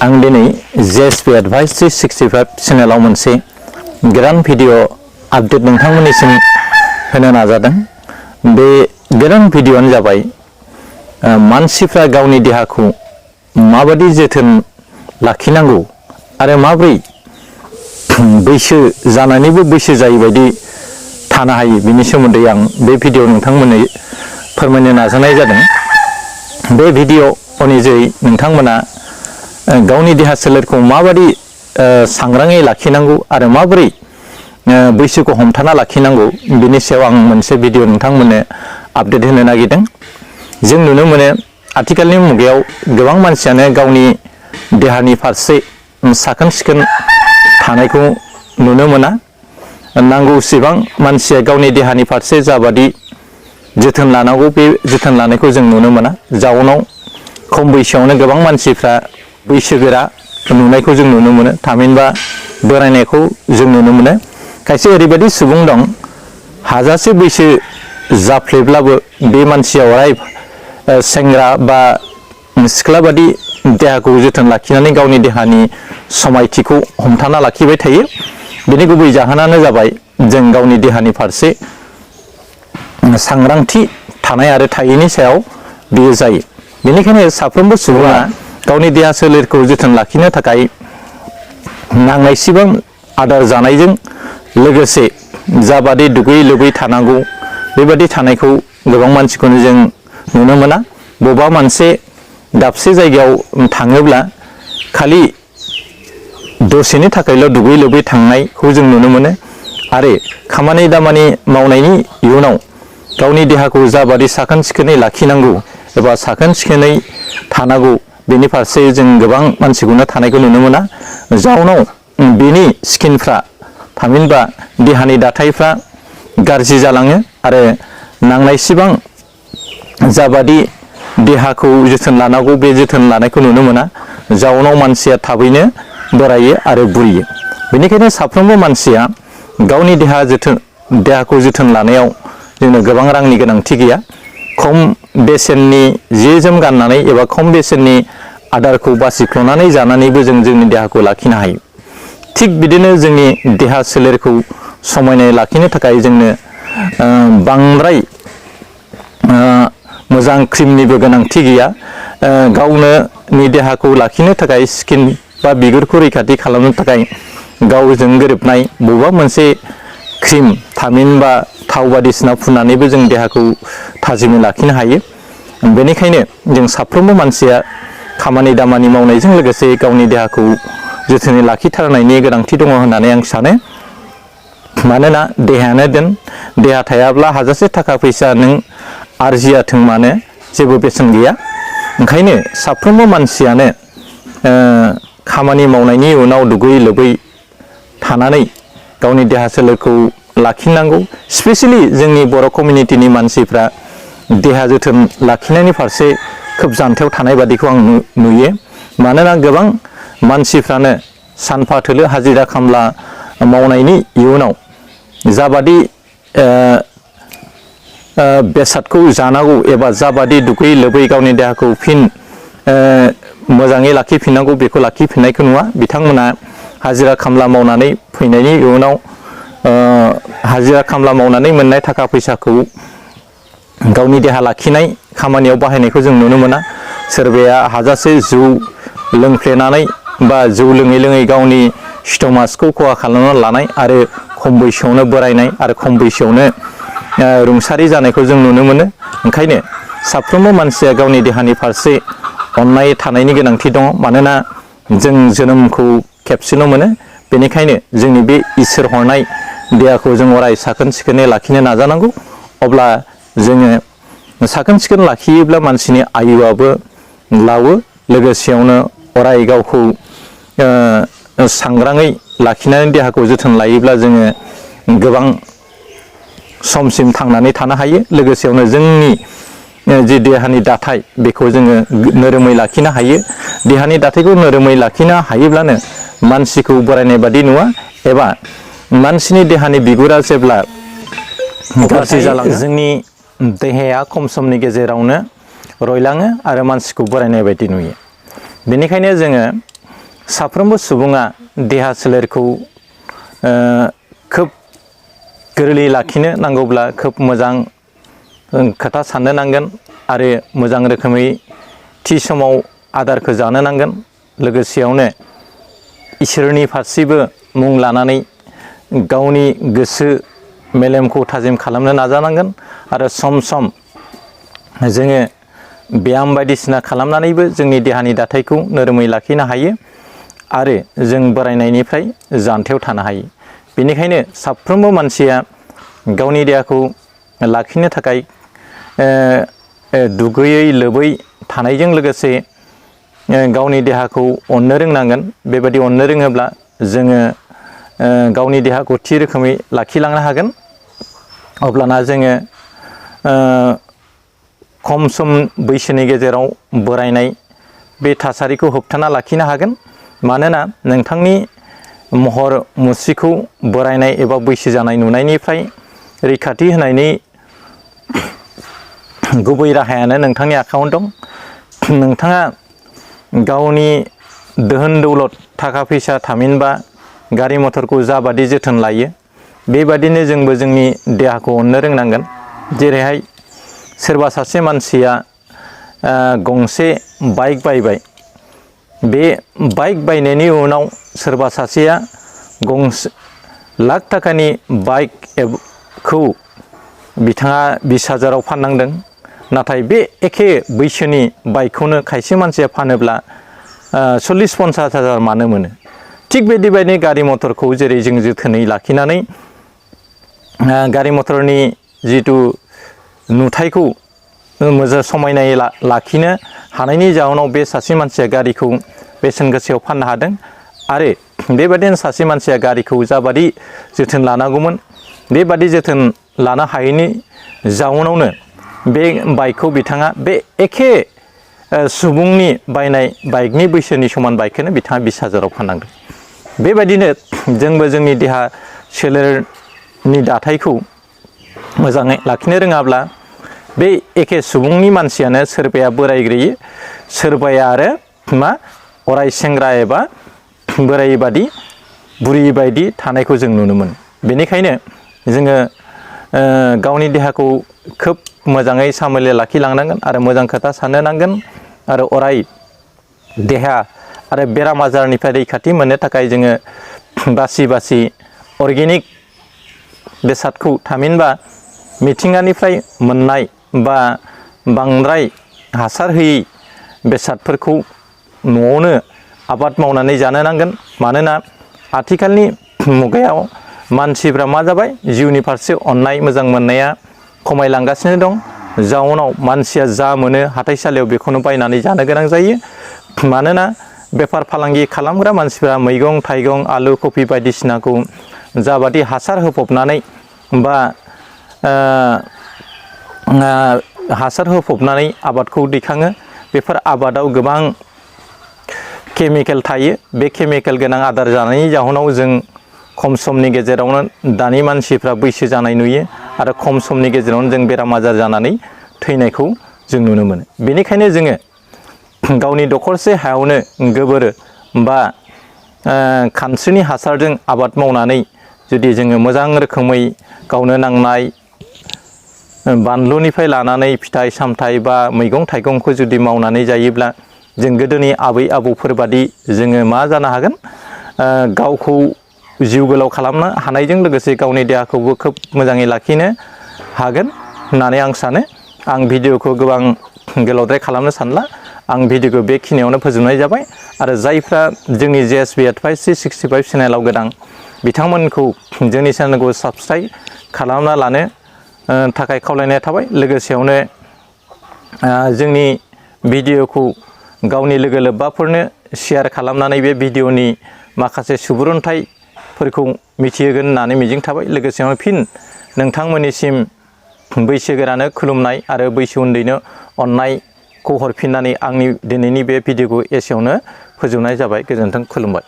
आं दिनै JSP Advice 365 चेनेलाव मोनसे गोदान भिडिअ आपडेट नोंथांमोननिसिम होनो नाजादों। बे गोदान भिडिअआनो जाबाय मानसिफ्रा गावनि देहाखौ माबादि जोथोन लाखिनांगौ आरो माब्रै बैसो जानानैबो बैसो जायै बायदि थानो हायो बिनि सोमोन्दै आं बे भिडिअ नोंथांमोननो फोरमायनो नाजानाय जादों। बे भिडिअनि जोहै नोंथांमोना गावनि देहा सोलेरखौ माबादि सांग्राङै लाखिनांगौ आरो माबोरै बैसोखौ हमथाना लाखिनांगौ बिनि सायाव आं मोनसे भिडिअ नोंथांमोननो आपडेट होनो नागिरदों। जों नुनो मोनो आथिखालनि मुगायाव गोबां मानसियानो गावनि देहानि फारसे साखोन सिखोन थानायखौ नुनो मोना। नांगौसेबां मानसिया गावनि देहानि फारसे जाबादि जोथोन लानांगौ बे जोथोन लानायखौ जों नुनो मोना। जाउनाव खम बैसोआवनो गोबां मानसिफ्रा बैसोगोरा नुनायखौ जों नुनो मोनो, थामहिनबा बोरायनायखौ जों नुनो मोनो। खायसे ओरैबायदि सुबुं दं, हाजासे बैसो जाफ्लेब्लाबो बे मानसिया अराय सेंग्रा बा सिख्ला बादि देहाखौ जोथोन लाखिनानै गावनि देहानि समायथिखौ हमथाना लाखिबाय थायो। बेनि गुबै जाहोनानो जाबाय जों गावनि देहानि फारसे सांग्रांथि थानाय आरो थायैनि सायाव बेयो जायो। बेनिखायनो साफ्रोमबो सुबुङा गावनि देहा सोलेरखौ जोथोन लाखिनो थाखाय नांनायसेबां आदार जानायजों लोगोसे जाबादि दुगै लोबै थानांगौ बेबादि थानायखौ गोबां मानसिखौनो जों नुनो मोना। बबेबा मोनसे दाबसे जायगायाव थाङोब्ला खालि दसेनि थाखायल' दुगै लोबै थांनायखौ जों नुनो मोनो आरो खामानि दामानि मावनायनि इयुनाव गावनि देहाखौ जाबादि साखोन सिखोनै लाखिनांगौ एबा साखोन सिखोनै थानांगौ बेनि फारसे जों गोबां मानसिखौनो थानायखौ नुनो मोना। जाउनाव बेनि स्किनफ्रा थामहिनबा देहानि दाथायफ्रा गाज्रि जालाङो आरो नांनायसेबां जाबादि देहाखौ जोथोन लानांगौ बे जोथोन लानायखौ नुनो मोना। जाउनाव मानसिया थाबैनो बोरायो आरो बुरियो। बेनिखायनो साफ्रोमबो मानसिया गावनि देहाखौ जोथोन लानायाव जोंनो गोबां रांनि गोनांथि गैया। खम बेसेननि जि जोम गाननानै एबा खम बेसेननि आदारखौ बासिख्ल'नानै जानानैबो जों जोंनि देहाखौ लाखिनो हायो। थिग बिदिनो जोंनि देहा सोलेरखौ समायनाय लाखिनो थाखाय जोंनो बांद्राय मोजां क्रिमनिबो गोनांथि गैया। गावनि देहाखौ लाखिनो थाखाय स्किन बा बिगुरखौ रैखाथि खालामनो थाखाय गावजों गोरोबनाय बबेबा मोनसे क्रिम थामहिनबा थाव बायदिसिना फुननानैबो जों देहाखौ थाजिमै लाखिनो हायो। बेनिखायनो जों साफ्रोमबो मानसिया खामानि दामानि मावनायजों लोगोसे गावनि देहाखौ जोथोनै लाखिथारनायनि गोनांथि दङ होननानै आं सानो। मानोना देहायानो धोन, देहा थायाब्ला हाजासे थाखा फैसा नों आरजियाथों मानो जेबो बेसेन गैया। ओंखायनो साफ्रोमबो मानसियानो खामानि मावनायनि उनाव दुगै लोबै थानानै गावनि देहा सोलेरखौ लाखिनांगौ। स्पेसियेलि जोंनि बर' कमिउनिटिनि मानसिफ्रा देहा जोथोन लाखिनायनि फारसे खोब जानथायाव थानाय बादिखौ आं नुयो। मानोना गोबां मानसिफ्रानो सानफा थोलो हाजिरा खामला मावनायनि इयुनाव जाबादि बेसादखौ जानांगौ एबा जाबादि दुगै लोबै गावनि देहाखौ फिन मोजाङै लाखिफिननांगौ बेखौ लाखिफिननायखौ नुवा। बिथांमोना हाजिरा खामला मावनानै फैनायनि इयुनाव हाजिरा खामला मावनानै मोननाय थाखा फैसाखौ गावनि देहा लाखिनाय खामानियाव बाहायनायखौ जों नुनो मोना। सोरबाया हाजासे जौ लोंफ्लेनानै बा जौ लोङै लोङै गावनि स्टमासखौ खहा खालामना लानाय आरो खम बैसोआवनो बोरायनाय आरो खम बैसोआवनो रुंसारि जानायखौ जों नुनो मोनो। ओंखायनो साफ्रोमबो मानसिया गावनि देहानि फारसे अननाय थानायनि गोनांथि दङ। मानोना जों जोनोमखौ खेबसेल' मोनो। बेनिखायनो जोंनि बे इसोर हरनाय देहाखौ जों अराय साखोन सिखोनै लाखिनो नाजानांगौ। अब्ला जोङो साखोन सिखोन लाखियोब्ला मानसिनि आयुआबो लावो, लोगोसेयावनो अराय गावखौ सांग्राङै लाखिनानै देहाखौ जोथोन लायोब्ला जोङो गोबां समसिम थांनानै थानो हायो। लोगोसेयावनो जोंनि जि देहानि दाथाय बेखौ जोङो नोरोमै लाखिनो हायो। देहानि दाथायखौ नोरोमै लाखिनो हायोब्लानो मानसिखौ बोरायनाय बादि नुवा एबा मानसिनि देहानि बिगुरा जेब्ला गाज्रि जालाङो जोंनि देहाया खम समनि गेजेरावनो रयलाङो आरो मानसिखौ बोरायनाय बायदि नुयो। बेनिखायनो जोङो साफ्रोमबो सुबुङा देहा सोलेरखौ खोब गोरलै लाखिनो नांगौब्ला खोब मोजां खोथा साननो नांगोन आरो मोजां रोखोमै थि समाव आदारखौ जानो नांगोन। लोगोसेयावनो इसोरनि फारसेबो मुं लानानै गावनि गोसो मेलेमखौ थाजिम खालामनो नाजानांगोन आरो सम सम जोङो ब्याम बायदिसिना खालामनानैबो जोंनि देहानि दाथायखौ नोरोमै लाखिनो हायो आरो जों बोरायनायनिफ्राय जानथायाव थानो हायो। बेनिखायनो साफ्रोमबो मानसिया गावनि देहाखौ लाखिनो थाखाय दुगैयै लोबै थानायजों लोगोसे गावनि देहाखौ अननो रोंनांगोन। बेबायदि अननो रोङोब्ला जोङो गावनि देहाखौ थि रोखोमै लाखिलांनो हागोन। अब्लाना जोङो खम सम बैसोनि गेजेराव बोरायनाय बे थासारिखौ होबथाना लाखिनो हागोन। मानोना नोंथांनि महर मुस्रिखौ बोरायनाय एबा बैसो जानाय नुनायनिफ्राय रैखाथि होनायनि गुबै राहायानो नोंथांनि आखायावनो दं। नोंथाङा गावनि दोहोन दौलत थाखा फैसा थामहिनबा गारि मथरखौ जाबादि जोथोन लायो बेबादिनो जोंबो जोंनि देहाखौ अननो रोंनांगोन। जेरैहाय सोरबा सासे मानसिया गंसे बाइक बायबाय, बे बाइक बायनायनि उनाव सोरबा सासेया गंसे लाख थाखानि बाइकखौ बिथाङा 20,000आव फाननांदों। नाथाय बे एखे बैसोनि बाइकखौनो खायसे मानसिया फानोब्ला 40-50,000 मानो मोनो। थिग बेबायदिनो गारि मथरखौ जेरै जों जोथोनै लाखिनानै गारि मथरनि जिथु नुथायखौ मोजां समायनायै लाखिनो हानायनि जाहोनाव बे सासे मानसिया गारिखौ बेसेन गोसायाव फाननो हादों आरो बेबादिनो सासे मानसिया गारिखौ जाबादि जोथोन लानांगौमोन बेबादि जोथोन लानो हायैनि जाउनावनो बे बाइकखौ बिथाङा बे एखे सुबुंनि बायनाय बाइकनि बैसोनि समान बाइकखौनो बिथाङा 20,000आव फाननांदों। बेबायदिनो जोंबो जोंनि देहा सोलेरनि दाथायखौ मोजाङै लाखिनो रोङाब्ला बे एखे सुबुंनि मानसियानो सोरबाया बोरायग्रोयो, सोरबाया आरो अराय सेंग्रा एबा बोराय बादि बुरि बायदि थानायखौ जों नुनो मोनो। बेनिखायनो जोङो गावनि देहाखौ खोब मोजाङै सामोलै लाखिलांनांगोन आरो मोजां खोथा साननो नांगोन आरो अराय देहा आरो बेराम आजारनिफ्राय रैखाथि मोननो थाखाय जोङो बासि बासि अर्गेनिक बेसादखौ थामहिनबा मिथिंगानिफ्राय मोननाय बा बांद्राय हासार होयि बेसादफोरखौ न'आवनो आबाद मावनानै जानो नांगोन। मानोना आथिखालनि मुगायाव मानसिफ्रा मा जाबाय, जिउनि फारसे अननाय मोजां मोननाया खमायलांगासिनो दं। जाउनाव मानसिया जा मोनो हाथाइसालियाव बेखौनो बायनानै जानो गोनां जायो। मानोना बेफार फालांगि खालामग्रा मानसिफ्रा मैगं थाइगं आलु कफि बायदिसिनाखौ जाबादि हासार होफबनानै बा हासार होफबनानै आबादखौ दैखाङो, बेफोर आबादाव गोबां केमिकेल थायो। बे केमिकेल गोनां आदार जानायनि जाहोनाव जों खम समनि गेजेरावनो दानि मानसिफ्रा बैसो जानाय नुयो आरो खम समनि गेजेरावनो जों बेराम आजार जानानै थैनायखौ जों नुनो मोनो। बेनिखायनो जोङो गावनि दखरसे हायावनो गोबोर बा खानस्रिनि हासारजों आबाद मावनानै जुदि जोङो मोजां रोखोमै गावनो नांनाय बानलुनिफ्राय लानानै फिथाइ सामथाइ बा मैगं थाइगंखौ जुदि मावनानै जायोब्ला जों गोदोनि आबै आबौफोरबादि जोङो मा जानो हागोन, गावखौ जिउ गोलाव खालामनो हानायजों लोगोसे गावनि देहाखौबो खोब मोजाङै लाखिनो हागोन होननानै आं सानो। आं भिडिअखौ गोबां गोलावद्राय खालामनो सानला। आं भिडिअखौ बेखिनियावनो फोजोबनाय जाबाय आरो जायफ्रा जोंनि JSB Advice 365 चेनेलाव गोदान बिथांमोनखौ जोंनि चेनेलखौ साबस्क्राइब खालामना लानो थाखाय खावलायनाय थाबाय। लोगोसेयावनो जोंनि भिडिअखौ गावनि लोगो लोब्बाफोरनो शेयार खालामनानै बे भिडिअनि माखासे सुबुरुनथाइफोरखौ मिथिहोगोन होननानै मिजिं थाबाय। लोगोसेयावनो फिन नोंथांमोननिसिम बैसोगोरानो खुलुमनाय आरो बैसो उन्दैनो अननायखौ हरफिननानै आंनि दिनैनि बे भिडिअखौ एसेयावनो फोजोबनाय जाबाय। गोजोन्थों, खुलुमबाय।